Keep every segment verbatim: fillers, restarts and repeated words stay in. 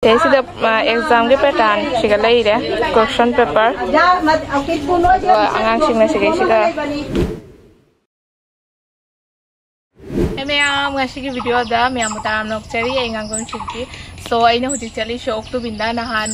ꯁꯤꯗꯩꯁꯤꯗ ꯑꯦꯛꯖꯥꯝꯒꯤ ꯄꯦꯇꯔꯟ ꯁꯤꯒ ꯂꯩꯔꯦ, ꯀ꯭ꯋꯦꯁꯟ ꯄꯦꯄꯔ, ꯑꯗꯨꯒ ꯑꯉꯥꯡꯁꯤꯡꯅ ꯁꯤꯗꯩꯁꯤꯗ꯫ ꯑꯦ ꯃꯌꯥꯝ, ꯉꯁꯤꯒꯤ ꯚꯤꯗꯤꯑꯣꯗ ꯃꯌꯥꯝꯕꯨ ꯇꯔꯥꯝꯅ ꯑꯣꯛꯆꯔꯤ꯫ ꯑꯩ ꯉꯥꯡꯕꯝ ꯁꯤꯜꯀꯤ꯫ ꯁꯣ, ꯑꯩꯅ ꯍꯧꯖꯤꯛ ꯆꯠꯂꯤꯁꯦ ꯑꯣꯛꯇꯨꯕꯤꯟꯗ꯫ ꯅꯍꯥꯟ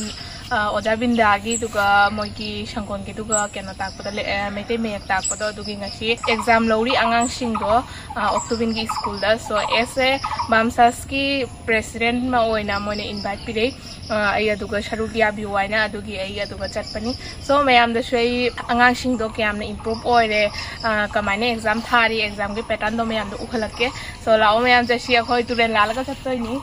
ꯑ, ꯑꯣꯖꯥ ꯕꯤꯟꯗꯥꯒꯤꯗꯨꯒ ꯃꯣꯏꯒꯤ ꯁꯪꯒꯣꯟꯒꯤꯗꯨꯒ ꯀꯩꯅꯣ ꯇꯥꯛꯄꯗ ꯂꯦ-, ꯑ, ꯃꯩꯇꯩ ꯃꯌꯦꯛ ꯇꯥꯛꯄꯗꯣ, ꯑꯗꯨꯒꯤ ꯉꯁꯤ ꯑꯦꯛꯖꯥꯝ ꯂꯧꯔꯤ ꯑꯉꯥꯡꯁꯤꯡꯗꯣ, ꯑ, ꯑꯣꯛꯇꯨꯕꯤꯟꯒꯤ ꯁ꯭ꯀꯨꯜꯗ꯫ ꯁꯣ, ꯑꯦꯁ ꯑꯦ ꯕꯥꯝꯁꯥꯁꯀꯤ ꯄ꯭ꯔꯦꯁꯤꯗꯦꯟꯠ ꯑꯃ ꯑꯣꯏꯅ ꯃꯣꯏꯅ ꯏꯟꯚꯥꯏꯠ ꯄꯤꯔꯛꯏ꯫ ꯑ, ꯑꯩ ꯑꯗꯨꯒ ꯁꯔꯨꯛ ꯌꯥꯕꯤꯌꯨ ꯍꯥꯏꯅ, ꯑꯗꯨꯒꯤ ꯑꯩ ꯑꯗꯨꯒ ꯆꯠꯄꯅꯤ꯫ ꯁꯣ, ꯃꯌꯥꯝꯗꯁꯨ ꯑꯩ ꯑꯉꯥꯡꯁꯤꯡꯗꯣ ꯀꯌꯥꯝꯅ ꯏꯝꯄ꯭ꯔꯨꯞ ꯑꯣꯏꯔꯦ, ꯑ, ꯀꯃꯥꯏꯅ ꯑꯦꯛꯖꯥꯝ ꯊꯥꯔꯤ, ꯑꯦꯛꯖꯥꯝꯒꯤ ꯄꯦꯇꯔꯟꯗꯣ ꯃꯌꯥꯝꯗꯣ ꯎꯍꯜꯂꯛꯀꯦ꯫ ꯁꯣ, ꯂꯥꯛꯑꯣ ꯃꯌꯥꯝ ꯆꯠꯁꯤ, ꯑꯩꯈꯣꯏ ꯇꯨꯔꯦꯟ ꯂꯥꯜꯂꯒ ꯆꯠꯇꯣꯏꯅꯤ꯫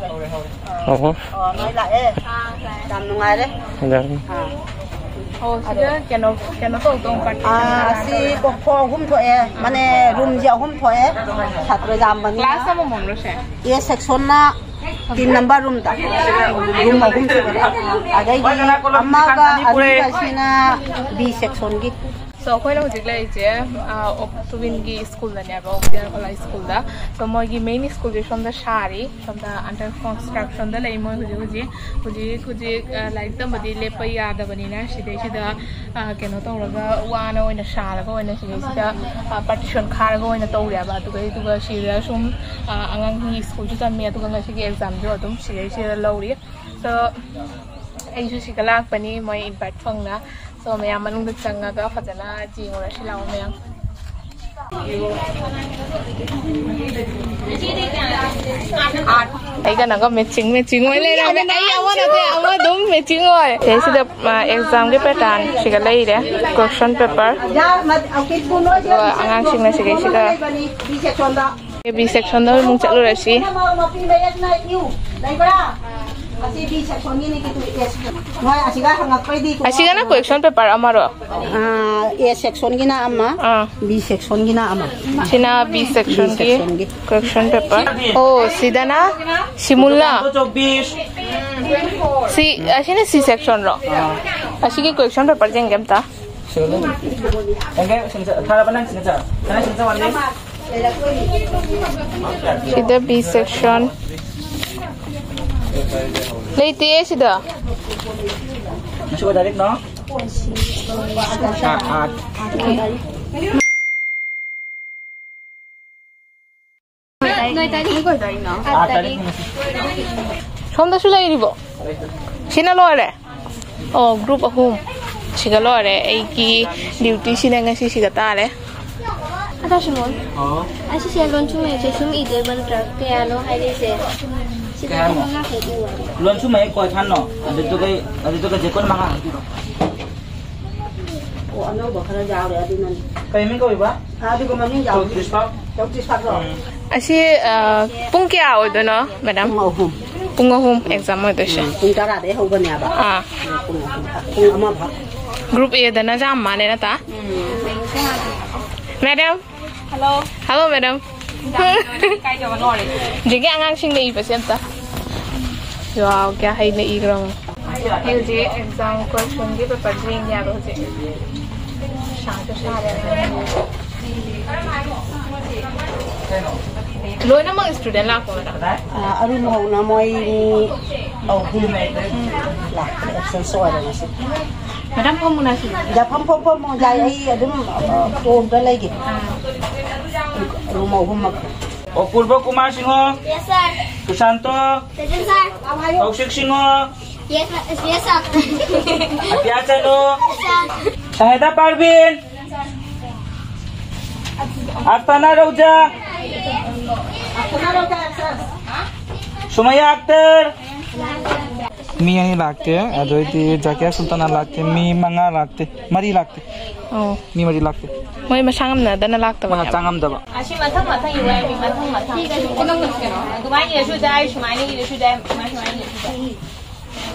ꯍꯧꯔꯦ, ꯍꯧꯔꯦ꯫ ꯑꯣ꯫ ꯑꯣ, ꯅꯣꯏ ꯂꯥꯛꯑꯦ꯫ ꯌꯥꯝ ꯅꯨꯡꯉꯥꯏꯔꯦ꯫ ꯌꯥꯔꯦ꯫ ꯑꯥ꯫ ꯑꯣ, ꯁꯤꯗ ꯀꯩꯅꯣ, ꯀꯩꯅꯣ ꯇꯧꯗꯧ ꯄꯥꯔꯇꯤ ꯑꯥ, ꯁꯤ ꯀꯣ-, ꯀꯣ ꯑꯍꯨꯝ ꯊꯣꯛꯑꯦ꯫ ꯃꯥꯅꯦ, ꯔꯨꯝꯁꯦ ꯑꯍꯨꯝ ꯊꯣꯛꯑꯦ꯫ ꯁꯥꯇ꯭ꯔ ꯌꯥꯝꯕꯅꯤꯅ꯫ ꯀ꯭ꯂꯥꯁ ꯑꯃꯃꯝꯂꯣ ꯁꯦ? ꯑꯦ ꯁꯦꯛꯁꯟꯅ ꯇꯤꯟ ꯅꯝꯕꯔ ꯔꯨꯝꯗ꯫ ꯔꯨꯝ ꯑꯍꯨꯝ ꯁꯨꯔꯦ꯫ ꯑꯗꯩꯗꯤ ꯑꯃꯒ ꯑꯅꯤꯒꯁꯤꯅ ꯕꯤ ꯁꯦꯛꯁꯟꯒꯤ꯫ ꯁꯣ, ꯑꯩꯈꯣꯏꯅ ꯍꯧꯖꯤꯛ ꯂꯩꯔꯤꯁꯦ, ꯑ, ꯑꯣꯛꯇꯨꯕꯤꯟꯒꯤ ꯁ꯭ꯀꯨꯜꯗꯅꯦꯕ, ꯑꯣꯛꯇꯨꯕꯤꯟ ꯈꯨꯂꯥꯏ ꯁ꯭ꯀꯨꯜꯗ꯫ ꯁꯣ, ꯃꯣꯏꯒꯤ ꯃꯦꯟ ꯁ꯭ꯀꯨꯜꯁꯦ ꯁꯣꯝꯗ ꯁꯥꯔꯤ, ꯁꯣꯝꯗ under construction ꯗ ꯂꯩ ꯃꯣꯏ ꯍꯧꯖꯤꯛ ꯍꯧꯖꯤꯛ꯫ ꯍꯧꯖꯤꯛ ꯍꯧꯖꯤꯛ, ꯑ, ꯂꯥꯏꯔꯤꯛ ꯇꯝꯕꯗꯤ ꯂꯦꯞꯄ ꯌꯥꯗꯕꯅꯤꯅ, ꯁꯤꯗꯩꯁꯤꯗ, ꯑ, ꯀꯩꯅꯣ ꯇꯧꯔꯒ, ꯋꯥꯅ ꯑꯣꯏꯅ ꯁꯥꯔꯒ ꯑꯣꯏꯅ ꯁꯤꯗꯩꯁꯤꯗ, ꯑ, ꯄꯥꯔꯇꯤꯁꯟ ꯈꯥꯔꯒ ꯑꯣꯏꯅ ꯇꯧꯔꯦꯕ꯫ ꯑꯗꯨꯒ, ꯑꯗꯨꯒ ꯁꯤꯗ ꯁꯨꯝ, ꯑ, ꯑꯉꯥꯡꯁꯤꯡꯒꯤ ꯁ꯭ꯀꯨꯜꯁꯨ ꯇꯝꯃꯤ, ꯑꯗꯨꯒ ꯉꯁꯤꯒꯤ ꯑꯦꯛꯖꯥꯝꯁꯨ ꯑꯗꯨꯝ ꯁꯤꯗꯩꯁꯤꯗ ꯂꯧꯔꯤ꯫ ꯁꯣ, ꯑꯩꯁꯨ ꯁꯤꯗ ꯂꯥꯛꯄꯅꯤ ꯃꯣꯏ ꯏꯟꯚꯥꯏꯠ ꯐꯪꯅ꯫ ꯁꯣ, ꯃꯌꯥꯝ ꯃꯅꯨꯡꯗ ꯆꯪꯉꯒ ꯐꯖꯅ ꯌꯦꯡꯉꯨꯔꯁꯤ ꯂꯥꯛꯑꯣ ꯃꯌꯥꯝ꯫ ꯑꯩꯒ ꯅꯪꯒ ꯃꯦꯆꯤꯡ ꯃꯦꯆꯤꯡ ꯑꯣꯏ ꯂꯩꯔꯝꯃꯦ꯫ ꯑꯩ ꯑꯃ ꯅꯠꯇꯦ, ꯑꯃ ꯑꯗꯨꯝ ꯃꯦꯆꯤꯡ ꯑꯣꯏ꯫ ꯁꯤꯗꯩꯁꯤꯗ, ꯑ, ꯑꯦꯛꯖꯥꯝꯒꯤ ꯄꯦꯇꯔꯟ ꯁꯤꯒ ꯂꯩꯔꯦ, ꯀ꯭ꯋꯦꯁꯟ ꯄꯦꯄꯔ꯫ ꯑꯗꯨꯒ ꯑꯉꯥꯡꯁꯤꯡꯅ ꯁꯤꯗꯩꯁꯤꯗ꯫ ꯑꯦ ꯕꯤ ꯁꯦꯛꯁꯟꯗ ꯑꯃꯨꯛ ꯆꯠꯂꯨꯔꯁꯤ꯫ ꯂꯩꯕ꯭ꯔꯥ? ꯑꯁꯤ B sectionꯒꯤꯅꯤ ꯀꯤꯇꯨ, A section꯫ ꯃꯣꯏ ꯑꯁꯤꯒ ꯍꯪꯉꯛꯄꯩꯗꯤ ꯀꯨꯃꯥ ꯑꯁꯤꯒꯅ question paper ꯑꯃꯔꯣ? ꯑꯥ, A sectionꯒꯤꯅ ꯑꯃ, ꯑꯥ꯫ B sectionꯒꯤꯅ ꯑꯃ꯫ ꯁꯤꯅ B B sectionꯒꯤ sectionꯒꯤ꯫ Question paper꯫ ꯑꯣ, ꯁꯤꯗꯅ ꯁꯤꯃꯨꯜꯂ꯫ ꯆꯧꯕꯤꯁ꯫ ꯁꯤ, ꯑꯁꯤꯅ C sectionꯔꯣ? ꯑꯥ꯫ ꯑꯁꯤꯒꯤ question paper ꯌꯦꯡꯒꯦ ꯑꯝꯇ꯫ ꯁꯤꯒꯅꯦ꯫ ꯌꯦꯡꯒꯦ, signature ꯊꯥꯔꯕ ꯅꯪ signature? ꯅꯪ signature ꯋꯥꯠꯂꯤ? ꯁꯤꯗ B section꯫ ꯂꯩꯇꯦ ꯁꯤꯗ꯫ ꯉꯁꯤ ꯀꯣ ꯇꯥꯔꯤꯛꯅꯣ? ꯑꯥ, ꯑꯥ꯫ ꯅꯣꯏ ꯇꯥꯔꯤꯛ ꯀꯣꯏꯗꯣꯏꯅꯣ? ꯑꯥ, ꯇꯥꯔꯤꯛ ꯉꯁꯤ꯫ ꯁꯣꯝꯗꯁꯨ ꯂꯩꯔꯤꯕꯣ? ꯁꯤꯅ ꯂꯣꯏꯔꯦ? ꯑꯣ, group ꯑꯍꯨꯝ꯫ ꯁꯤꯒ ꯂꯣꯏꯔꯦ꯫ ꯑꯩꯒꯤ duty ꯁꯤꯅ ꯉꯁꯤ ꯁꯤꯒ ꯇꯥꯔꯦ꯫ ꯑꯗꯥ ꯁꯤꯃꯣꯟ꯫ ꯑꯣ꯫ ꯑꯁꯤꯁꯦ ꯂꯣꯟꯁꯨꯝ ꯍꯥꯏꯁꯦ ꯁꯨꯝ ꯏꯗꯣꯏꯕ ꯅꯠꯇ꯭ꯔꯥ? ꯀꯌꯥꯅꯣ ꯍꯥꯏꯔꯤꯁꯦ? ꯁꯤꯗ ꯀꯌꯥꯅꯣ? ꯃꯉꯥ ꯈꯛ ꯏꯌꯣ꯫ ꯂꯣꯟꯁꯨꯝ ꯍꯥꯏ ꯀꯣꯏ ꯐꯥꯟꯅꯣ? ꯑꯗꯨꯗꯨꯒ, ꯑꯗꯨꯗꯨꯒ ꯖꯦꯀꯣꯟ ꯃꯉꯥ ꯍꯥꯞꯄꯤꯔꯣ꯫ ꯑꯣ, ꯑꯅꯧꯕ ꯈꯔ ꯌꯥꯎꯔꯦ ꯑꯗꯨꯅꯅꯤ꯫ ꯀꯩ ꯃꯤꯡ ꯀꯧꯏꯕ? ꯑꯥ, ꯑꯗꯨꯒ ꯃꯃꯤꯡ ꯌꯥꯎꯗꯦ꯫ ꯆꯧꯀ꯭ꯔꯤꯁ ꯄꯥꯛ? ꯆꯧꯀ꯭ꯔꯤꯁ ꯄꯥꯛꯂꯣ? ꯎꯝ꯫ ꯑꯁꯤ, ꯑ, ꯄꯨꯡ ꯀꯌꯥ ꯑꯣꯏꯗꯣꯏꯅꯣ, madam? ꯄꯨꯡ ꯑꯍꯨꯝ꯫ ꯄꯨꯡ ꯑꯍꯨꯝ exam ꯑꯣꯏꯗꯣꯏꯁꯦ꯫ ꯎꯝ, ꯄꯨꯡ ꯇꯔꯥꯗꯩ ꯍꯧꯕꯅꯦꯕ꯫ ꯑꯥ꯫ ꯄꯨꯡ ꯑꯍꯨꯝ ꯐꯥꯎ, ꯄꯨꯡ ꯑꯃ ꯐꯥꯎ꯫ Group A ꯗꯅ ꯌꯥꯝ ꯃꯥꯜꯂꯦ ꯅꯠꯇ꯭ꯔꯥ? ꯎꯝ꯫ Madam? Hello꯫ Hello, madam꯫ ꯀꯥꯏꯗꯕ ꯂꯣꯏꯔꯦ꯫ ꯍꯧꯖꯤꯛꯀꯤ ꯑꯉꯥꯡꯁꯤꯡꯅ ꯏꯕꯁꯦ ꯑꯝꯇ꯫ Wow, ꯀꯌꯥ ꯍꯩꯅ ꯏꯈ꯭ꯔꯕ꯫ ꯑꯩ ꯍꯧꯖꯤꯛ exam questionꯒꯤ paperꯁꯦ ꯌꯦꯡꯒꯦ ꯍꯥꯏꯕ ꯍꯧꯖꯤꯛ꯫ ꯁꯥꯁꯨ ꯁꯥꯔꯦ꯫ ꯂꯣꯏꯅꯃꯛ student ꯂꯥꯛꯄ ꯅꯠꯇ꯭ꯔꯥ? ꯑꯥ, ꯑꯔꯨꯝ ꯍꯧꯅ ꯃꯣꯏ ꯃꯤ ꯑꯍꯨꯝ ꯂꯥꯛꯄ absence ꯑꯣꯏꯔꯦ ꯉꯁꯤ꯫ Madam, ꯐꯝꯃꯨꯅ ꯁꯤꯗ꯫ ꯌꯥ, ꯐꯝ, ꯐꯝ, ꯐꯝꯃꯣ꯫ ꯌꯥꯏ, ꯑꯩ ꯑꯗꯨꯝ, ꯑ, ꯇꯣꯡꯗ ꯂꯩꯒꯦ꯫ ꯑꯥ꯫ ꯑꯔꯨꯝ ꯑꯍꯨꯝꯃꯛ꯫ ꯑꯄꯨꯔꯕ Kumar Singh. Yes, sir꯫ ꯁꯨꯁꯥꯟꯇ꯫ Present, sir꯫ ꯀꯧꯁꯤꯛ Singh. Yes, sir. Yes, sir꯫ ꯑꯇꯤꯌꯥ ꯆꯅꯨ꯫ Yes, sir꯫ ꯁꯥꯍꯤꯗꯥ ꯄꯥꯔꯕꯤꯟ꯫ ꯑꯐꯇꯥꯅꯥ ꯔꯧꯖꯥ꯫ ꯁꯨꯃꯩꯌꯥ ꯑꯈꯇꯔ꯫ ꯃꯤ ꯑꯅꯤ ꯂꯥꯛꯇꯦ, ꯑꯗꯩꯗꯤ ꯖꯥꯀꯤꯌꯥ ꯁꯨꯜꯇꯥꯅꯥ ꯂꯥꯛꯇꯦ, ꯃꯤ ꯃꯉꯥ ꯂꯥꯛꯇꯦ, ꯃꯔꯤ ꯂꯥꯛꯇꯦ꯫ ꯑꯣ꯫ ꯃꯤ ꯃꯔꯤ ꯂꯥꯛꯇꯦ꯫ ꯃꯣꯏ ꯃꯁꯥ ꯉꯝꯅꯗꯅ ꯂꯥꯛꯇꯕ꯫ ꯃꯣꯏ ꯍꯛꯆꯥꯡ ꯉꯝꯗꯕ꯫ ꯑꯁꯤ ꯃꯊꯪ ꯃꯊꯪ ꯏꯌꯨ, ꯃꯊꯪ ꯃꯊꯪ꯫ ꯑꯗꯨꯃꯥꯏꯅ ꯏꯔꯁꯨ ꯌꯥꯏ, ꯁꯨꯃꯥꯏꯅ ꯏꯔꯁꯨ ꯌꯥꯏ, ꯁꯨꯃꯥꯏ ꯁꯨꯃꯥꯏꯅ ꯏꯔꯁꯨ ꯌꯥꯏ꯫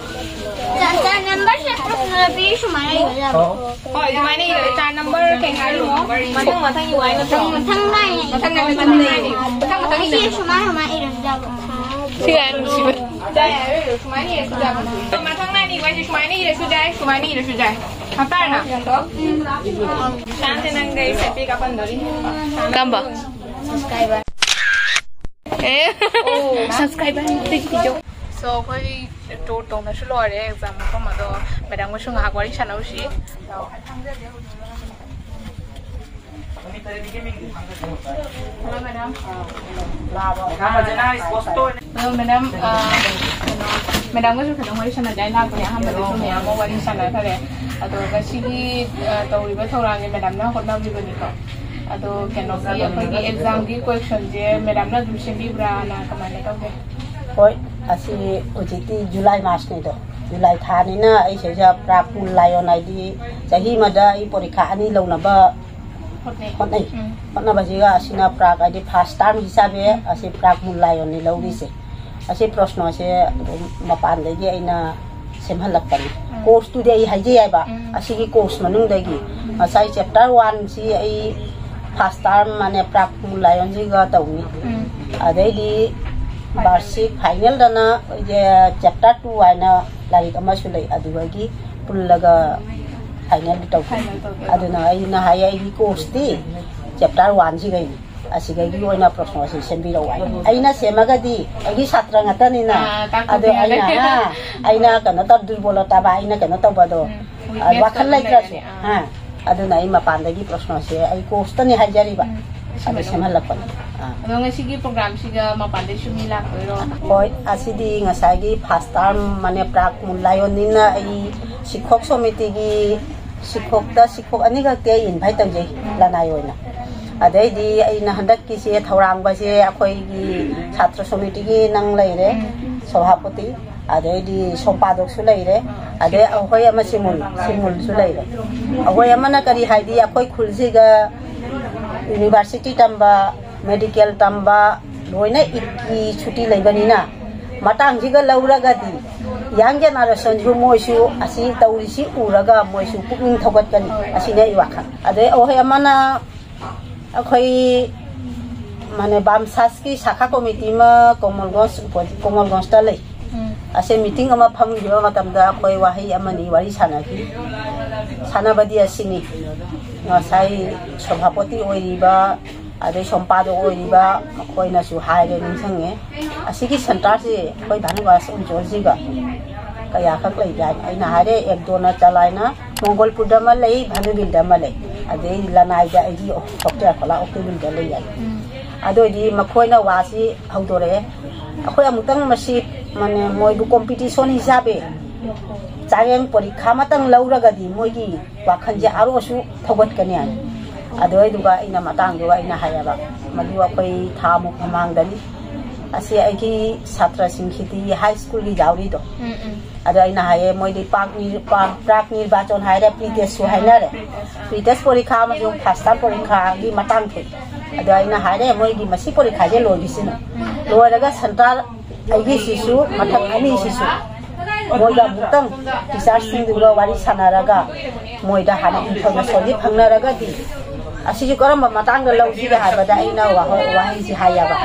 ꯆꯥ-, ꯆꯥ ꯅꯝꯕꯔꯁꯦ ꯄ꯭ꯔꯁꯅ ꯄꯤ ꯁꯨꯃꯥꯏꯅ ꯏꯔꯁꯨ ꯌꯥꯕ꯫ ꯑꯣ꯫ ꯍꯣꯏ, ꯑꯗꯨꯃꯥꯏꯅ ꯏꯔꯣ꯫ ꯆꯥ ꯅꯝꯕꯔ ꯀꯩ ꯍꯥꯏꯔꯤꯅꯣ? ꯃꯊꯪ ꯃꯊꯪ ꯏꯌꯨ ꯍꯥꯏ ꯅꯠꯇ꯭ꯔꯣ? ꯃꯊꯪ ꯅꯥꯏꯅ ꯏꯌꯨ꯫ ꯃꯊꯪ ꯅꯥꯏꯅ ꯏꯌꯨ꯫ ꯃꯊꯪ ꯃꯊꯪ ꯏꯌꯨ꯫ ꯑꯁꯤ ꯁꯨꯃꯥꯏ ꯁꯨꯃꯥꯏꯅ ꯏꯔꯁꯨ ꯌꯥꯕ꯫ ꯁꯤ ꯌꯥꯝ ꯅꯨꯡꯁꯤꯕ꯫ ꯌꯥꯏ, ꯌꯥꯏ, ꯁꯨꯃꯥꯏꯅ ꯏꯔꯁꯨ ꯌꯥꯕ꯫ ꯃꯊꯪ ꯅꯥꯏꯅ ꯏꯌꯨ ꯍꯥꯏꯁꯦ ꯁꯨꯃꯥꯏꯅ ꯏꯔꯁꯨ ꯌꯥꯏ, ꯁꯨꯃꯥꯏꯅ ꯏꯔꯁꯨ ꯌꯥꯏ꯫ ꯍꯥꯞꯄ꯭ꯔꯥ ꯅꯪ? ꯎꯝ꯫ ꯁꯥꯟꯇꯤ ꯅꯪ ꯀꯩ ꯁꯦꯠꯄꯤ ꯀꯥꯞꯄꯟꯗꯣꯔꯤ? ꯀꯝꯕ? ꯑꯦ꯫ ꯑꯣ꯫ ꯁꯕꯁꯀ꯭ꯔꯥꯏꯕꯔ ꯑꯃ ꯄꯤꯕꯤꯌꯣ꯫ So, ꯑꯩꯈꯣꯏ ꯇꯨꯔ ꯇꯣꯡꯅꯁꯨ ꯂꯣꯏꯔꯦ ꯑꯦꯛꯖꯥꯝ ꯃꯐꯝ ꯑꯗꯣ, ꯃꯦꯗꯥꯝꯒꯁꯨ ꯉꯥꯏꯍꯥꯛ ꯋꯥꯔꯤ ꯁꯥꯟꯅꯧꯁꯤ꯫ Hello, madam. ꯑꯗꯣ, madam, ꯑ, ꯀꯩꯅꯣ, madamꯒꯁꯨ ꯈꯤꯇꯪ ꯋꯥꯔꯤ ꯁꯥꯟꯅꯖꯦ ꯍꯥꯏꯅ ꯂꯥꯛꯄꯅꯦ꯫ ꯑꯍꯥꯟꯕꯗꯁꯨ ꯃꯌꯥꯝ ꯑꯃ ꯋꯥꯔꯤ ꯁꯥꯟꯅꯈ꯭ꯔꯦ꯫ ꯑꯗꯣ, ꯉꯁꯤꯒꯤ, ꯑ, ꯇꯧꯔꯤꯕ ꯊꯧꯔꯥꯡꯁꯦ madamꯅ ꯍꯣꯠꯅꯕꯤꯕꯅꯤꯀꯣ꯫ ꯑꯗꯣ, ꯀꯩꯅꯣꯒꯤ, ꯑꯩꯈꯣꯏꯒꯤ examꯒꯤ questionꯁꯦ madamꯅ ꯑꯗꯨꯝ ꯁꯦꯝꯕꯤꯕ꯭ꯔꯥꯅ ꯀꯃꯥꯏꯅ ꯇꯧꯒꯦ? ꯍꯣꯏ, ꯑꯁꯤ ꯍꯧꯖꯤꯛꯇꯤ July ꯃꯥꯁꯅꯤꯗꯣ, July ꯊꯥꯅꯤꯅ ꯑꯩ ꯁꯤꯗꯩꯁꯤꯗ ꯄ꯭ꯔꯥꯛ ꯃꯨꯜ ꯂꯥꯏꯑꯣꯟ ꯍꯥꯏꯗꯤ ꯆꯍꯤ ꯑꯃꯗ ꯑꯩ ꯄꯣꯔꯤꯈꯥ ꯑꯅꯤ ꯂꯧꯅꯕ ꯍꯣꯠꯅꯩ꯫ ꯍꯣꯠꯅꯩ꯫ ꯎꯝ꯫ ꯍꯣꯠꯅꯕꯁꯤꯒ ꯑꯁꯤꯅ ꯄ꯭ꯔꯥꯛ ꯍꯥꯏꯗꯤ first term ꯍꯤꯁꯥꯕꯦ, ꯎꯝ꯫ ꯑꯁꯤ ꯄ꯭ꯔꯥꯛ ꯃꯨꯜ ꯂꯥꯏꯑꯣꯟꯅꯤ ꯂꯧꯔꯤꯁꯦ꯫ ꯑꯁꯤ ꯄ꯭ꯔꯣꯁꯅꯣꯁꯦ ꯑꯗꯨꯝ ꯃꯄꯥꯟꯗꯒꯤ ꯑꯩꯅ ꯁꯦꯝꯍꯜꯂꯛꯄꯅꯤ꯫ ꯎꯝ꯫ Courseꯇꯨꯗꯤ ꯑꯩ ꯍꯥꯏꯖꯩ ꯍꯥꯏꯕ, ꯎꯝ꯫ ꯑꯁꯤꯒꯤ course ꯃꯅꯨꯡꯗꯒꯤ ꯎꯝ꯫ ꯉꯁꯥꯏ chapter oneꯁꯤ ꯑꯩ first term ꯃꯥꯅꯦ ꯄ꯭ꯔꯥꯛ ꯃꯨꯜ ꯂꯥꯏꯑꯣꯟꯁꯤꯒ ꯇꯧꯅꯤ꯫ ꯎꯝ꯫ ꯑꯗꯩꯗꯤ ꯕꯥꯔꯁꯤꯛ finalꯗꯅ ꯑꯩꯈꯣꯏꯒꯤ chapter two ꯍꯥꯏꯅ ꯂꯥꯏꯔꯤꯛ ꯑꯃꯁꯨ ꯂꯩ, ꯑꯗꯨꯗꯒꯤ ꯄꯨꯜꯂꯒ finalꯗꯤ ꯇꯧꯒꯅꯤ꯫ Final ꯇꯧꯒꯅꯤ꯫ ꯑꯗꯨꯅ ꯑꯩꯅ ꯍꯥꯏꯌꯦ, ꯑꯩꯒꯤ courseꯇꯤ chapter oneꯁꯤꯒꯩꯅꯤ꯫ ꯑꯁꯤꯗꯒꯤ ꯑꯣꯏꯅ ꯄ꯭ꯔꯣꯁꯅꯣꯁꯤ ꯁꯦꯝꯕꯤꯔꯛꯑꯣ ꯍꯥꯏ꯫ ꯑꯩꯅ ꯁꯦꯝꯃꯒꯗꯤ ꯑꯩꯒꯤ ꯁꯥꯇ꯭ꯔ ꯉꯥꯛꯇꯅꯤꯅ꯫ ꯑꯥ, ꯇꯥꯛꯄ ꯑꯗꯨ ꯑꯩꯅ, ꯌꯥꯔꯦ꯫ ꯑꯥ, ꯑꯩꯅ ꯀꯩꯅꯣ ꯇꯧ, ꯗꯨꯔꯕꯣꯂꯇꯥꯕ, ꯑꯩꯅ ꯀꯩꯅꯣ ꯇꯧꯕꯗꯣ, ꯎꯝ, ꯑꯥ, weakness ꯋꯥꯈꯜ ꯇꯧꯕ ꯂꯩꯇ꯭ꯔꯁꯨ, ꯂꯩꯔꯅꯤ, ꯑꯥ꯫ ꯑꯥ, ꯑꯗꯨꯅ ꯑꯩ ꯃꯄꯥꯟꯗꯒꯤ ꯄ꯭ꯔꯣꯁꯅꯣꯁꯦ ꯑꯩ courseꯇꯅꯤ ꯍꯥꯏꯖꯔꯤꯕ꯫ ꯎꯝ, ꯑꯗꯨ ꯁꯤꯃ ꯁꯦꯝꯍꯜꯂꯛꯄꯅꯤ꯫ ꯑꯥ꯫ ꯑꯗꯣ ꯉꯁꯤꯒꯤ programꯁꯤꯒ ꯃꯄꯥꯟꯗꯩꯁꯨ ꯃꯤ ꯂꯥꯛꯇꯣꯏꯔꯣ? ꯍꯣꯏ, ꯑꯁꯤꯗꯤ ꯉꯁꯥꯏꯒꯤ first term ꯃꯥꯅꯦ ꯄ꯭ꯔꯥꯛ ꯃꯨꯜ ꯂꯥꯏꯑꯣꯟꯅꯤꯅ ꯑꯩ ꯁꯤꯈꯣꯛ ꯁꯣꯃꯤꯇꯤꯒꯤ ꯁꯤꯈꯣꯛꯇ ꯁꯤꯈꯣꯛ ꯑꯅꯤꯈꯛꯇꯤ ꯑꯩ invite ꯇꯧꯖꯩ ꯂꯅꯥꯏ ꯑꯣꯏꯅ꯫ ꯑꯗꯩꯗꯤ ꯑꯩꯅ ꯍꯟꯗꯛꯀꯤꯁꯦ ꯊꯧꯔꯥꯡꯕꯁꯦ ꯑꯩꯈꯣꯏꯒꯤ ꯁꯥꯇ꯭ꯔ ꯁꯣꯃꯤꯇꯤꯒꯤ ꯅꯪ ꯂꯩꯔꯦ, ꯁꯚꯥꯄꯇꯤ, ꯑꯗꯩꯗꯤ ꯁꯣꯝꯄꯥꯗꯣꯛꯁꯨ ꯂꯩꯔꯦ꯫ ꯑꯗꯩ ꯑꯩꯈꯣꯏ ꯑꯃ ꯁꯤꯃꯨꯜ, ꯁꯤꯃꯨꯜꯁꯨ ꯂꯩꯔꯦ꯫ ꯑꯩꯈꯣꯏ ꯑꯃꯅ ꯀꯔꯤ ꯍꯥꯏꯗꯤ, ꯑꯩꯈꯣꯏ ꯈꯨꯜꯁꯤꯒ ꯌꯨꯅꯤꯚꯔꯁꯤꯇꯤ ꯇꯝꯕ, ꯃꯦꯗꯤꯀꯦꯜ ꯇꯝꯕ, ꯂꯣꯏꯅ ꯏꯠꯀꯤ ꯁꯨꯇꯤ ꯂꯩꯕꯅꯤꯅ, ꯃꯇꯥꯡꯁꯤꯒ ꯂꯧꯔꯒꯗꯤ ꯌꯪ ꯖꯦꯅꯦꯔꯦꯁꯟꯁꯨ ꯃꯣꯏꯁꯨ ꯑꯁꯤ ꯇꯧꯔꯤꯁꯤ ꯎꯔꯒ ꯃꯣꯏꯁꯨ ꯄꯨꯛꯅꯤꯡ ꯊꯧꯒꯠꯀꯅꯤ꯫ ꯑꯁꯤꯅꯤ ꯑꯩ ꯋꯥꯈꯜ꯫ ꯑꯗꯩ ꯑꯩꯈꯣꯏ ꯑꯃꯅ ꯑꯩꯈꯣꯏ ꯃꯥꯅꯦ ꯕꯥꯝꯁꯥꯁꯀꯤ ꯁꯥꯈꯥ ꯀꯣꯃꯤꯇꯤ ꯑꯃ ꯀꯣꯃꯜꯒꯣꯟꯁ, ꯀꯣꯃꯜꯒꯣꯟꯁꯇ ꯂꯩ꯫ ꯎꯝ꯫ ꯑꯁꯦ ꯃꯤꯇꯤꯡ ꯑꯃ ꯐꯝꯈꯤꯕ ꯃꯇꯝꯗ ꯑꯩꯈꯣꯏ ꯋꯥꯍꯩ ꯑꯃꯅꯤ ꯋꯥꯔꯤ ꯁꯥꯟꯅꯈꯤ꯫ ꯁꯥꯟꯅꯕꯗꯤ ꯑꯁꯤꯅꯤ, ꯉꯁꯥꯏ ꯁꯚꯥꯄꯇꯤ ꯑꯣꯏꯔꯤꯕ, ꯑꯗꯩ ꯁꯣꯝꯄꯥꯗ ꯑꯣꯏꯔꯤꯕ ꯃꯈꯣꯏꯅꯁꯨ ꯍꯥꯏꯔꯦ, ꯅꯤꯡꯁꯤꯡꯉꯦ꯫ ꯑꯁꯤꯒꯤ ꯁꯦꯟꯇꯔꯁꯤ ꯑꯩꯈꯣꯏ ꯙꯅꯨꯕꯥꯁ ꯑꯣꯟꯆꯣꯜꯁꯤꯒ ꯀꯌꯥꯈꯛ ꯂꯩꯒꯦ ꯍꯥꯏꯅ ꯑꯩꯅ ꯍꯥꯏꯔꯦ, ꯑꯦꯛꯗꯣꯅ ꯆꯂꯥꯏꯅ ꯃꯣꯡꯒꯣꯜꯄꯨꯔꯗ ꯑꯃ ꯂꯩ, ꯚꯥꯅꯨꯕꯤꯜꯗ ꯑꯃ ꯂꯩ, ꯑꯗꯩ ꯂꯅꯥꯏꯗ ꯑꯩꯒꯤ ꯍꯣꯁꯇꯦꯜ ꯈꯣꯂꯥ ꯑꯣꯛꯇꯨꯕꯤꯜꯗ ꯂꯩ ꯍꯥꯏ꯫ ꯎꯝ꯫ ꯑꯗꯨ ꯑꯣꯏꯗꯤ ꯃꯈꯣꯏꯅ ꯋꯥꯁꯤ ꯍꯧꯗꯣꯔꯛꯑꯦ꯫ ꯑꯩꯈꯣꯏ ꯑꯃꯨꯛꯇꯪ ꯃꯁꯤ, ꯃꯥꯅꯦ, ꯃꯣꯏꯕꯨ ꯀꯣꯝꯄꯤꯇꯤꯁꯟ ꯍꯤꯁꯥꯕꯦ ꯆꯥꯌꯦꯡ ꯄꯔꯤꯈꯥ ꯑꯃꯇꯪ ꯂꯧꯔꯒꯗꯤ ꯃꯣꯏꯒꯤ ꯋꯥꯈꯜꯁꯦ ꯑꯔꯣꯁꯨ ꯊꯧꯒꯠꯀꯅꯤ ꯍꯥꯏ꯫ ꯑꯗꯨ ꯑꯣꯏꯗꯨꯒ ꯑꯩꯅ ꯃꯇꯥꯡꯗꯨꯒ ꯑꯩꯅ ꯍꯥꯏꯌꯦꯕ, ꯃꯗꯨ ꯑꯩꯈꯣꯏ ꯊꯥꯃꯨꯛ ꯃꯃꯥꯡꯗꯅꯤ꯫ ꯑꯁꯤ ꯑꯩꯒꯤ ꯁꯥꯇ꯭ꯔꯁꯤꯡꯁꯤꯗꯤ ꯍꯥꯏ ꯁ꯭ꯀꯨꯜꯒꯤ ꯌꯥꯎꯔꯤꯗꯣ꯫ ꯎꯝ, ꯎꯝ꯫ ꯑꯗꯣ ꯑꯩꯅ ꯍꯥꯏꯌꯦ, ꯃꯣꯏꯗꯤ ꯄ꯭ꯔꯥꯛ ꯅꯤ-, ꯄ꯭ꯔꯥꯛ, ꯄ꯭ꯔꯥꯛ ꯅꯤꯔꯕꯥꯆꯣꯟ ꯍꯥꯏꯔꯦ, ꯄ꯭ꯔꯤ ꯇꯦꯁꯁꯨ ꯍꯥꯏꯅꯔꯦ꯫ ꯄ꯭ꯔꯤ ꯇꯦꯁ ꯄꯔꯤꯈꯥ ꯑꯃꯁꯨꯡ ꯐꯥꯁ ꯇꯥꯏꯝ ꯄꯔꯤꯈꯥꯒꯤ ꯃꯇꯥꯡ ꯊꯣꯛꯏ꯫ ꯑꯗꯣ ꯑꯩꯅ ꯍꯥꯏꯔꯦ, ꯃꯣꯏꯒꯤ ꯃꯁꯤ ꯄꯔꯤꯈꯥꯁꯦ ꯂꯣꯏꯈꯤꯁꯤꯅꯨ꯫ ꯂꯣꯏꯔꯒ ꯁꯦꯟꯇꯔ ꯑꯩꯒꯤꯁꯤꯁꯨ, ꯃꯊꯪ ꯑꯅꯤꯁꯤꯁꯨ ꯃꯣꯏꯗ ꯑꯃꯨꯛꯇꯪ ꯇꯤꯆꯔꯁꯤꯡꯗꯨꯒ ꯋꯥꯔꯤ ꯁꯥꯟꯅꯔꯒ ꯃꯣꯏꯗ ꯍꯥꯟꯅ ꯏꯟꯐꯣꯔꯃꯦꯁꯟꯗꯤ ꯐꯪꯅꯔꯒꯗꯤ ꯑꯁꯤꯁꯨ ꯀꯔꯝꯕ ꯃꯇꯥꯡꯗ ꯂꯧꯁꯤꯒꯦ ꯍꯥꯏꯕꯗ ꯑꯩꯅ ꯋꯥꯍꯣ-, ꯋꯥꯍꯩꯁꯤ ꯍꯥꯏꯌꯦꯕ꯫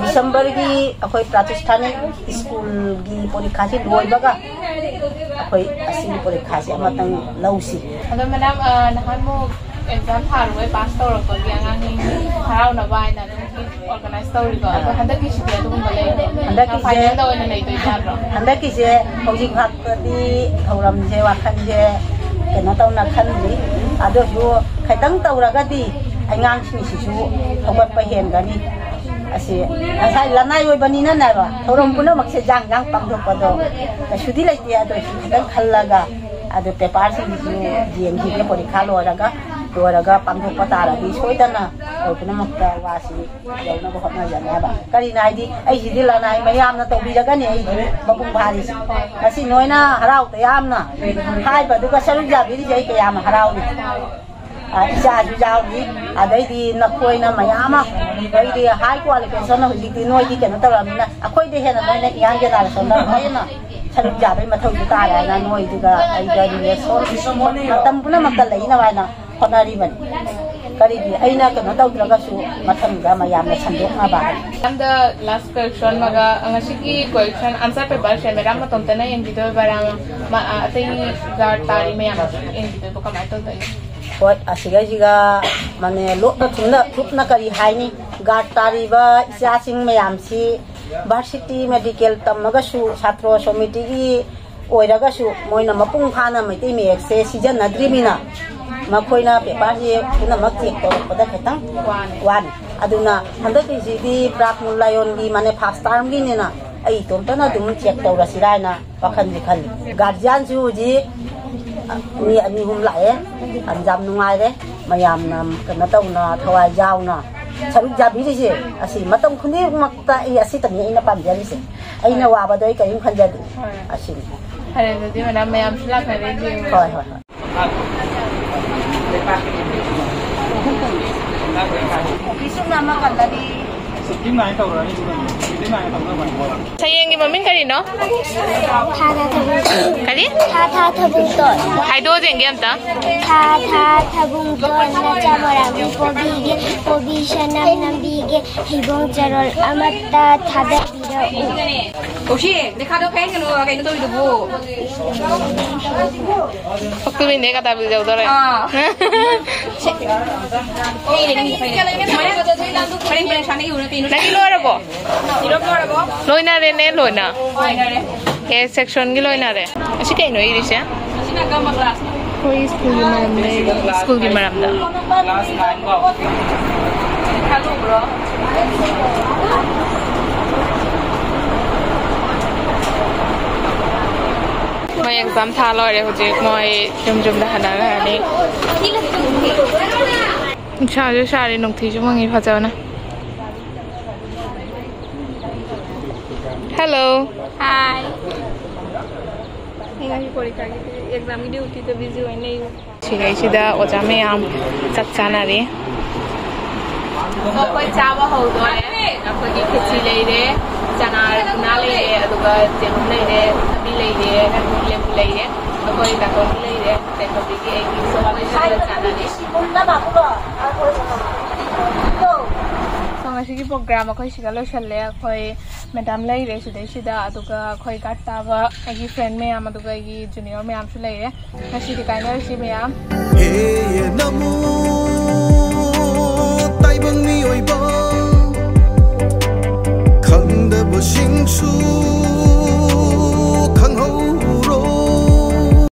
ꯗꯤꯁꯦꯝꯕꯔꯒꯤ ꯑꯩꯈꯣꯏ ꯄ꯭ꯔꯥꯇꯤꯁꯊꯥꯅꯤꯛ ꯁ꯭ꯀꯨꯜꯒꯤ ꯄꯔꯤꯈꯥꯁꯤ ꯂꯣꯏꯕꯒ ꯑꯩꯈꯣꯏ ꯑꯁꯤꯒꯤ ꯄꯔꯤꯈꯥꯁꯤ ꯑꯃꯇꯪ ꯂꯧꯁꯤ꯫ ꯑꯗꯣ ꯃꯦꯗꯥꯝ, ꯑ, ꯅꯍꯥꯟꯃꯨꯛ ꯑꯦꯛꯖꯥꯝ ꯊꯥꯔꯨꯕꯩ ꯄꯥꯁ ꯇꯧꯔꯛꯄꯒꯤ ꯑꯉꯥꯡꯁꯤꯡ ꯍꯔꯥꯎꯅꯕ ꯍꯥꯏꯅ ꯑꯗꯨꯝ ꯑꯣꯔꯒꯅꯥꯏꯖ ꯇꯧꯔꯤꯀꯣ꯫ ꯑꯗꯣ ꯍꯟꯗꯛꯀꯤꯁꯤꯗꯤ ꯑꯗꯨꯒꯨꯝꯕ ꯂꯩꯕ꯭ꯔꯣ? ꯍꯟꯗꯛꯀꯤꯁꯦ ꯐꯥꯏꯅꯦꯜꯗ ꯑꯣꯏꯅ ꯂꯩꯗꯣꯏ ꯅꯠꯇ꯭ꯔꯣ? ꯍꯟꯗꯛꯀꯤꯁꯦ ꯍꯧꯖꯤꯛ ꯐꯥꯎꯕꯗꯤ ꯊꯧꯔꯝꯁꯦ, ꯋꯥꯈꯜꯁꯦ ꯀꯩꯅꯣ ꯇꯧꯅ ꯈꯟꯗ꯭ꯔꯤ꯫ ꯑꯗꯨꯁꯨ ꯈꯤꯇꯪ ꯇꯧꯔꯒꯗꯤ ꯑꯉꯥꯡꯁꯤꯡꯁꯤꯁꯨ ꯍꯧꯒꯠꯄ ꯍꯦꯟꯒꯅꯤ꯫ ꯑꯁꯤ ꯉꯁꯥꯏ ꯂꯅꯥꯏ ꯑꯣꯏꯕꯅꯤꯅꯅꯦꯕ, ꯊꯧꯔꯝ ꯄꯨꯝꯅꯃꯛꯁꯦ ꯌꯥꯡ ꯌꯥꯡ ꯄꯥꯡꯊꯣꯛꯄꯗꯣ ꯀꯩꯁꯨꯗꯤ ꯂꯩꯇꯦ꯫ ꯑꯗꯨ ꯈꯤꯇꯪ ꯈꯜꯂꯒ ꯑꯗꯨ ꯄꯦꯄꯔꯁꯤꯡꯁꯤꯁꯨ ꯌꯦꯡꯈꯤꯒꯦ, ꯄꯔꯤꯈꯥ ꯂꯣꯏꯔꯒ, ꯂꯣꯏꯔꯒ ꯄꯥꯡꯊꯣꯛꯄ ꯇꯥꯔꯗꯤ ꯁꯣꯏꯗꯅ ꯑꯩꯈꯣꯏ ꯄꯨꯝꯅꯃꯛꯇ ꯋꯥꯁꯤ ꯌꯧꯅꯕ ꯍꯣꯠꯅꯖꯅꯤ ꯍꯥꯏꯕ꯫ ꯀꯔꯤꯅꯣ ꯍꯥꯏꯗꯤ, ꯑꯩꯁꯤꯗꯤ ꯂꯅꯥꯏ ꯃꯌꯥꯝꯅ ꯇꯧꯕꯤꯔꯒꯅꯤ ꯑꯩꯗꯤ ꯃꯄꯨꯡ ꯐꯥꯔꯤꯁꯦ꯫ ꯉꯁꯤ ꯅꯣꯏꯅ ꯍꯔꯥꯎ ꯇꯌꯥꯝꯅ ꯍꯥꯏꯕꯗꯨꯒ ꯁꯔꯨꯛ ꯌꯥꯕꯤꯔꯤꯁꯦ, ꯑꯩ ꯀꯌꯥꯝ ꯍꯔꯥꯎꯏ꯫ ꯑ, ꯏꯆꯥꯁꯨ ꯌꯥꯎꯔꯤ, ꯑꯗꯩꯗꯤ ꯅꯈꯣꯏꯅ ꯃꯌꯥꯝ ꯑꯃ, ꯑꯩꯗꯤ ꯍꯥꯏ ꯀ꯭ꯋꯥꯂꯤꯐꯤꯀꯦꯁꯟ ꯍꯧꯖꯤꯛꯇꯤ ꯅꯣꯏꯗꯤ ꯀꯩꯅꯣ ꯇꯧꯔꯕꯅꯤꯅ, ꯑꯩꯈꯣꯏꯗꯤ ꯍꯦꯟꯅ ꯅꯣꯏꯅ ꯏꯌꯥꯡ ꯖꯦꯅꯦꯔꯦꯁꯟꯗ ꯍꯦꯟꯅ ꯁꯔꯨꯛ ꯌꯥꯕꯒꯤ ꯃꯊꯧꯁꯨ ꯇꯥꯔꯦ ꯍꯥꯏꯅ ꯅꯣꯏꯗꯨꯒ ꯑꯩꯒ ꯔꯤꯂꯦꯁꯟ ꯃꯇꯝ ꯄꯨꯝꯅꯃꯛꯇ ꯂꯩꯅꯕ ꯍꯥꯏꯅ ꯍꯣꯠꯅꯔꯤꯕꯅꯤ꯫ ꯀꯔꯤꯒꯤ ꯑꯩꯅ ꯀꯩꯅꯣ ꯇꯧꯗ꯭ꯔꯒꯁꯨ ꯃꯊꯪꯗ ꯃꯌꯥꯝꯅ ꯁꯟꯗꯣꯛꯅꯕ ꯍꯥꯏꯅ꯫ ꯌꯥꯝꯗ ꯂꯥꯁ ꯀꯔꯦꯛꯁꯟ ꯑꯃꯒ ꯉꯁꯤꯒꯤ ꯀꯣꯏꯁꯟ ꯑꯟꯁꯔ ꯄꯦꯄꯔꯁꯦ ꯃꯦꯗꯥꯝ ꯃꯇꯣꯝꯇꯅ ꯌꯦꯡꯕꯤꯗꯣꯏꯕ꯭ꯔꯥ? ꯃ-, ꯑ, ꯑꯇꯩ ꯒꯥꯔꯗ ꯇꯥꯔꯤ ꯃꯌꯥꯝ ꯌꯦꯡꯕꯤꯗꯣꯏꯕ ꯀꯃꯥꯏꯅ ꯇꯧꯗꯣꯏꯅꯣ? ꯍꯣꯏ, ꯑꯁꯤꯒꯩꯁꯤꯒ ꯃꯥꯅꯦ, ꯂꯣꯠꯅ ꯊꯨꯞꯅ, ꯊꯨꯞꯅ ꯀꯔꯤ ꯍꯥꯏꯅꯤ? ꯒꯥꯔꯗ ꯇꯥꯔꯤꯕ ꯏꯆꯥꯁꯤꯡ ꯃꯌꯥꯝꯁꯤ ꯚꯥꯔꯁꯤꯇꯤ ꯃꯦꯗꯤꯀꯦꯜ ꯇꯝꯃꯒꯁꯨ, ꯁꯥꯇ꯭ꯔ ꯁꯣꯃꯤꯇꯤꯒꯤ ꯑꯣꯏꯔꯒꯁꯨ, ꯃꯣꯏꯅ ꯃꯄꯨꯡ ꯐꯥꯅ ꯃꯩꯇꯩ ꯃꯌꯦꯛꯁꯦ ꯁꯤꯖꯤꯟꯅꯗ꯭ꯔꯤꯕꯅꯤꯅ, ꯃꯈꯣꯏꯅ ꯄꯦꯄꯔꯁꯦ ꯄꯨꯝꯅꯃꯛ ꯆꯦꯛ ꯇꯧꯔꯛꯄꯗ ꯈꯤꯇꯪ ꯋꯥꯅꯤ꯫ ꯑꯗꯨꯅ ꯍꯟꯗꯛꯀꯤꯁꯤꯗꯤ ꯄ꯭ꯔꯥꯛꯃꯨꯜ ꯂꯥꯏꯌꯣꯟꯒꯤ, ꯃꯥꯅꯦ, ꯐꯥꯔꯁ ꯇꯥꯔꯝꯒꯤꯅꯤꯅ ꯑꯩ ꯏꯇꯣꯝꯇꯅ ꯑꯗꯨꯝ ꯆꯦꯛ ꯇꯧꯔꯁꯤꯔꯥ ꯍꯥꯏꯅ ꯋꯥꯈꯜꯗꯤ ꯈꯜꯂꯤ꯫ ꯒꯥꯔꯖꯤꯌꯥꯟꯁꯨ ꯍꯧꯖꯤꯛ ꯃꯤ ꯑꯅꯤ ꯑꯍꯨꯝ ꯂꯥꯛꯑꯦ꯫ ꯌꯥꯝ ꯅꯨꯡꯉꯥꯏꯔꯦ꯫ ꯃꯌꯥꯝꯅ ꯀꯩꯅꯣ ꯇꯧꯅ, ꯊꯋꯥꯏ ꯌꯥꯎꯅ ꯁꯔꯨꯛ ꯌꯥꯕꯤꯔꯤꯁꯦ, ꯑꯁꯤ ꯃꯇꯝ ꯈꯨꯗꯤꯡꯃꯛꯇ ꯑꯩ ꯑꯁꯤꯇꯅꯤ ꯑꯩꯅ ꯄꯥꯝꯖꯔꯤꯁꯦ꯫ ꯑꯩꯅ ꯋꯥꯕꯗꯣ ꯑꯩ ꯀꯔꯤꯝ ꯈꯟꯖꯗꯦ꯫ ꯍꯣꯏ꯫ ꯑꯁꯤꯅꯤ꯫ ꯐꯔꯦ, ꯑꯗꯨꯗꯤ ꯃꯦꯗꯥꯝ, ꯃꯌꯥꯝꯁꯨ ꯂꯥꯛꯅꯔꯦ, ꯌꯦꯡꯉꯨꯔꯁꯤ꯫ ꯍꯣꯏ, ꯍꯣꯏ, ꯍꯣꯏ꯫ ꯑꯣꯐꯤꯁ ꯔꯨꯝ ꯑꯃ ꯀꯜꯂꯗꯤ ꯍꯌꯦꯡꯒꯤ ꯃꯃꯤꯡ ꯀꯔꯤꯅꯣ? ꯊꯥ ꯊꯥ ꯊꯕꯨꯡꯇꯣꯟ꯫ ꯀꯔꯤ? ꯊꯥ ꯊꯥ ꯊꯕꯨꯡꯇꯣꯟ꯫ ꯍꯥꯏꯗꯣꯛꯑꯣ ꯌꯦꯡꯒꯦ ꯑꯝꯇ꯫ ꯊꯥ ꯊꯥ ꯊꯕꯨꯡꯇꯣꯟ ꯅꯆꯥ ꯃꯣꯔꯥꯡꯕꯤ ꯄꯣꯕꯤꯒꯦ, ꯄꯣꯕꯤ ꯁꯅꯝ ꯅꯝꯕꯤꯒꯦ, ꯍꯩꯕꯣꯡ ꯆꯔꯣꯜ ꯑꯃꯠꯇ ꯊꯥꯗꯕꯤꯔꯛꯎ꯫ ꯀꯧꯁꯤ, ꯅꯦꯈꯥꯗꯣ ꯐꯦꯟ ꯀꯩꯅꯣ, ꯀꯩꯅꯣ ꯇꯧꯔꯤꯗꯨꯕꯨ? ꯐꯛꯇꯨꯃꯤꯅꯦ ꯀꯗꯥꯕꯤꯗ ꯌꯧꯗꯣꯔꯦ꯫ ꯑꯥ꯫ ꯁꯦ꯫ ꯐꯩꯅꯦ, ꯅꯪꯒꯤ ꯐꯩꯅꯦ꯫ ꯄꯔꯦꯡ, ꯄꯔꯦꯡ ꯁꯥꯟꯅ ꯏꯔꯨꯅ ꯀꯩꯅꯣ? ꯅꯪꯒꯤ ꯂꯣꯏꯔꯕꯣ? ꯏꯔꯣ ꯂꯣꯏꯔꯕꯣ? ꯂꯣꯏꯅꯔꯦꯅꯦ, ꯂꯣꯏꯅ꯫ ꯂꯣꯏꯅꯔꯦ꯫ ꯑꯦ ꯁꯦꯛꯁꯟꯒꯤ ꯂꯣꯏꯅꯔꯦ꯫ ꯑꯁꯤ ꯀꯩꯅꯣ ꯏꯔꯤꯁꯦ? ꯑꯁꯤꯅ ꯒꯝꯃ ꯀ꯭ꯂꯥꯁꯅ꯫ ꯑꯩꯈꯣꯏ ꯁ꯭ꯀꯨꯜꯒꯤ ꯃꯔꯝꯗ ꯏꯔꯤ, ꯁ꯭ꯀꯨꯜꯒꯤ ꯃꯔꯝꯗ꯫ ꯊꯥꯗꯣꯛꯈ꯭ꯔꯣ꯫ ꯃꯣꯏ ꯑꯦꯛꯖꯥꯝ ꯊꯥ ꯂꯣꯏꯔꯦ, ꯍꯧꯖꯤꯛ ꯃꯣꯏ ꯌꯨꯝ ꯌꯨꯝꯗ ꯍꯟꯅꯈ꯭ꯔꯅꯤ꯫ ꯅꯨꯡꯁꯥꯁꯨ ꯁꯥꯔꯤ, ꯅꯨꯡꯊꯤꯁꯨ ꯃꯪꯉꯤ ꯐꯖꯅ꯫ ꯍꯦꯜꯂꯣ꯫ ꯍꯥꯏ꯫ ꯑꯩ ꯉꯁꯤ ꯄꯣꯔꯤꯈꯥꯒꯤ ꯑꯦꯛꯖꯥꯝꯒꯤ ꯗ꯭ꯌꯨꯇꯤꯗ ꯕꯤꯖꯤ ꯑꯣꯏꯅ ꯂꯩꯔꯤ꯫ ꯁꯤꯗꯩꯁꯤꯗ ꯑꯣꯖꯥ ꯃꯌꯥꯝ ꯆꯥꯛ ꯆꯥꯅꯔꯤ꯫ ꯑꯩꯈꯣꯏ ꯆꯥꯕ ꯍꯧꯗꯣꯔꯦ꯫ ꯑꯩꯈꯣꯏꯒꯤ ꯈꯦꯆꯤ ꯂꯩꯔꯦ, ꯆꯅꯥ ꯂꯩꯔꯦ, ꯑꯗꯨꯒ ꯌꯦꯔꯨꯝ ꯂꯩꯔꯦ, ꯊꯕꯤ ꯂꯩꯔꯦ, ꯂꯦꯕꯨ ꯂꯩꯔꯦ, ꯑꯩꯈꯣꯏ ꯗꯥꯛꯇꯔꯁꯨ ꯂꯩꯔꯦ, ꯇꯦꯛꯅꯧꯄꯜꯒꯤ ꯑꯩꯒꯤ ꯁꯣꯝ ꯆꯥꯅꯔꯤ꯫ So, ꯉꯁꯤꯒꯤ ꯄ꯭ꯔꯣꯒ꯭ꯔꯥꯝ ꯑꯩꯈꯣꯏ ꯁꯤꯗ ꯂꯣꯏꯁꯜꯂꯦ꯫ ꯑꯩꯈꯣꯏ ꯃꯦꯗꯥꯝ ꯂꯩꯔꯦ ꯁꯤꯗꯩꯁꯤꯗ, ꯑꯗꯨꯒ ꯑꯩꯈꯣꯏ ꯒꯥꯔꯗ ꯇꯥꯕ ꯑꯩꯒꯤ ꯐ꯭ꯔꯦꯟ ꯃꯌꯥꯝ, ꯑꯗꯨꯒ ꯑꯩꯒꯤ ꯖꯨꯅꯤꯌꯔ ꯃꯌꯥꯝꯁꯨ ꯂꯩꯔꯦ꯫ ꯉꯁꯤꯗꯤ ꯀꯥꯏꯅꯔꯁꯤ ꯃꯌꯥꯝ꯫ ꯍꯦ ꯅꯃꯨ ꯇꯥꯏꯕꯪ ꯃꯤꯑꯣꯏꯕ, ꯈꯪꯗꯕꯁꯤꯡꯁꯨ ꯈꯪꯍꯧ